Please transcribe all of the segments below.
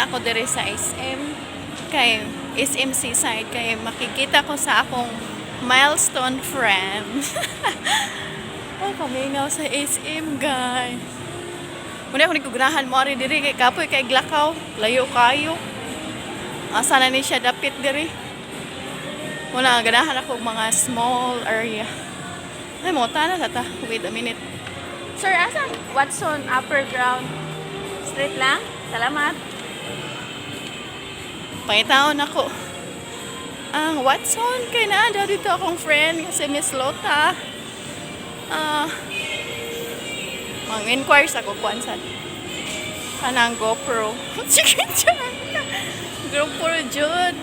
Na ako diri sa SM kay SM Seaside kay makikita ko sa akong milestone friend. Oh, kamingaw sa SM, guys. Muna ako nagkugnahan mo ari diri kay kapoy kay glakaw, layo kayo. Asa na ni siya dapit diri? Muna ganahan ako og mga small area. Ay, mo na sa ta. Wait a minute. Sir, asa Watson Upper Ground? Straight lang? Salamat. Pangitaon ako. Ang Watson, kay naa daw dito akong friend kasi Miss Lota. Ah, mang-inquire sa kukuan sa kanang GoPro. Sige, GoPro jud.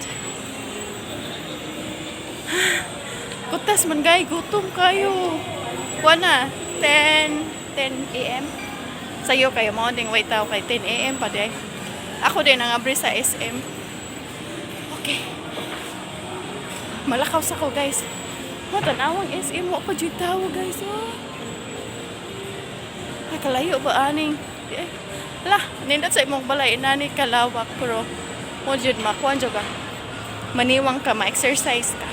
Kutas man gay, gutom kayo. Kuan na, 10, 10 a.m. Sayo kayo mo, ding wait tao kay 10 a.m. pa day. Ako din ang abri sa SM. Okay. Malakaw sa ko, guys. Matanawang SM mo pa jud tawo, guys. Oh. Ay, kalayo ba aning? Eh, lah, nindot sa imong balay nani kalawak pero mo jud makuan jud ka. Maniwang ka, ma-exercise ka.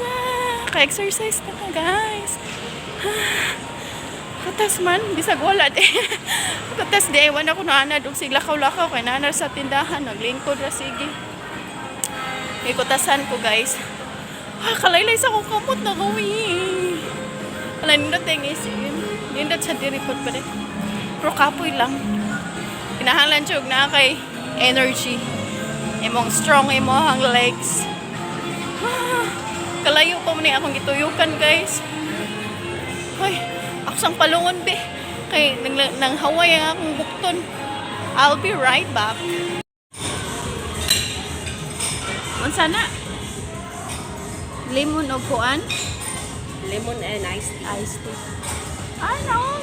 Ah, ka-exercise na ka, guys. Ah, katas man, bisag wala di. Katas di, ewan ako naanad og sig lakaw-lakaw kay naanad sa tindahan, naglingkod ra sige. Ikutasan ko, guys. Ah, kalaylay sa akong kamot na gawi. Wala, nindot yung isin. Nindot sa diripot pa rin. Pero kapoy lang. Kinahanglan jud na kay energy. Imong strong imo ang legs. Ah, kalayo pa man ni akong gituyukan, guys. Hoy, ako sang palungon be. Kay nang haway ang akong bukton. I'll be right back. Unsa na? Lemon o kuan? Lemon and iced tea. Iced tea. Ay, no.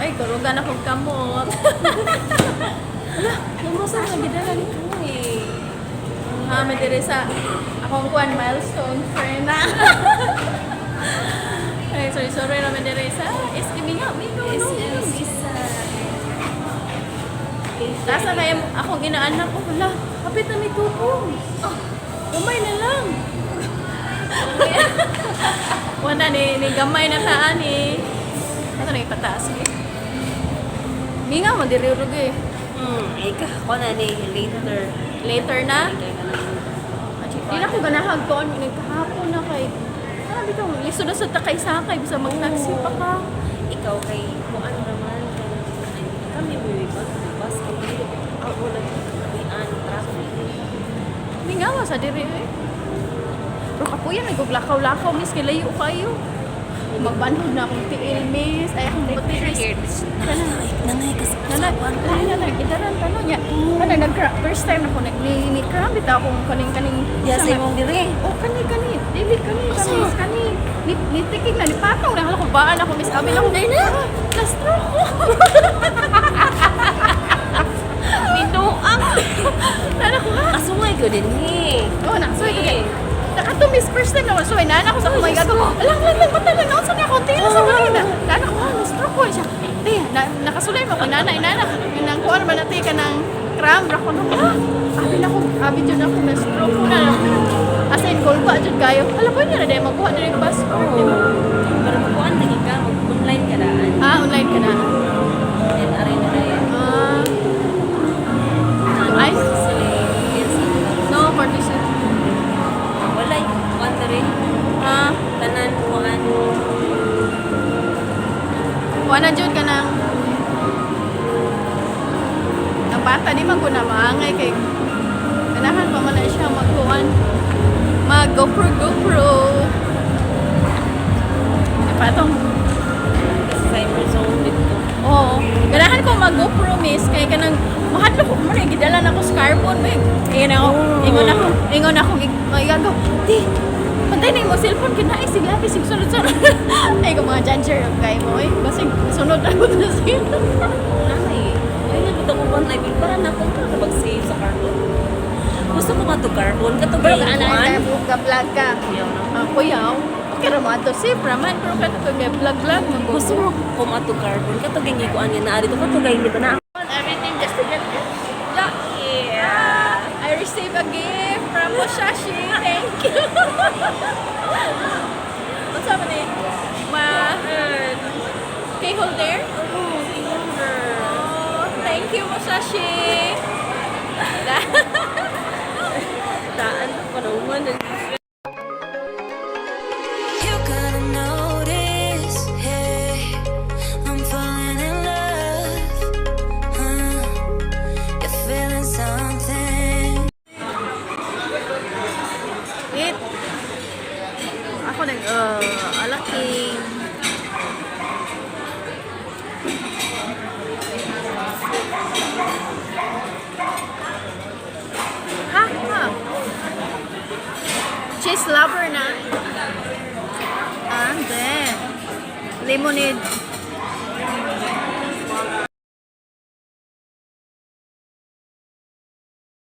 Ay, kurugan akong kamot. Ala, lumusa na gidala ni eh. Ah, may diri sa akong kuan milestone friend. Ay, sorry, sorry naman diri sa SM nga, mingo no. SM. Nasa kaya akong inaanak ko, hala, kapit na may tupo. Oh, gamay na lang. Wala ni gamay na taan ni. Ano na ipataas eh. Mingaw man diri rug eh. Ika, ko na ni later. Later na. Kay kanang Di na ko ganahag ko nagkahapon na kay. Ah, bitaw lisod na sa takay sakay bisa mag-taxi pa ka. Ikaw kay kuan naman kay kami mo bus bus kay dili ang wala an traffic. Mingaw sa diri eh. Pero kapuya may lakaw-lakaw, miss kay layo kayo. Magbanhod na akong tiil, miss. Ay, akong buti. Kanang Nanay kasi Nanay, lahi na nag idaran tanong niya. Kanang nag first time na ko nag ni cramp bitaw akong kaning kaning Ya sa imong diri. Oh, kani kani, dili kani kani kani. Ni tiking na ni patong na ko baan ako, miss. Abi na ko na. Na stroke ko. Binuang. Nana ko ha. Asungay ko din ni. Oh, na so ko kay. Nakato, miss, first time na ko suway nana ko sa oh my God. Alang lang lang mata lang naunsa ni ako tila sa wala na. Nana ko ha, na stroke ko siya. Te, na, nakasulay mo ko nanay nana. Nang kuan man na te ka ng cram ra ko no. Ha? Abi na ko, abi jud ako na stroke ko na. As in goal pa jud kayo. Hala ko niya na dai magkuha diri passport, di ba? Pero magkuan lagi ka, mag-online ka daan. Ah, online ka na. Then aray na rin. Ah, ay, Yes. No, partition. Wala, kuan na rin. Ah, Tanan, kuan. kuha na jud ka ng ang bata di man ko na maangay kay ganahan pa man na siya magkuan mag GoPro GoPro di pa tong Kasi cyber zone dito. Oo, ganahan ko mag GoPro, miss, kay kanang mahadlok ko mo na gidala na ko sa carbon mo. Ingon ako, ingon ako magigago. Di pantay na yung cellphone kay naay sige ate sige sunod sunod. Ay ko mga judger ang kay mo eh. Basig sunod ako na sila. Nanay, ay nga ko online bill para na akong para mag-save sa carbon. Gusto ko ba to carbon? Kato Pero ba ka yung na kuan? ka vlog ka. Kuyaw na. Ah, kuyaw. Okay ra mo ato safe ra man pero kato kay vlog vlog man ko. Gusto mo ko mato carbon? Kato ganyan kuan nga naa dito. Kato ganyan di ba na? Everything just to get it. Yeah. I received a gift from Musashi. Thank you. What's up, ni? Ma key holder? Oh, thank you, Musashi. Daan ko naman. You gotta notice, hey, I'm falling in love. Huh? You're feeling something. Wait. Ako nag alaking. Ha ha. Cheese lover na. And then lemonade.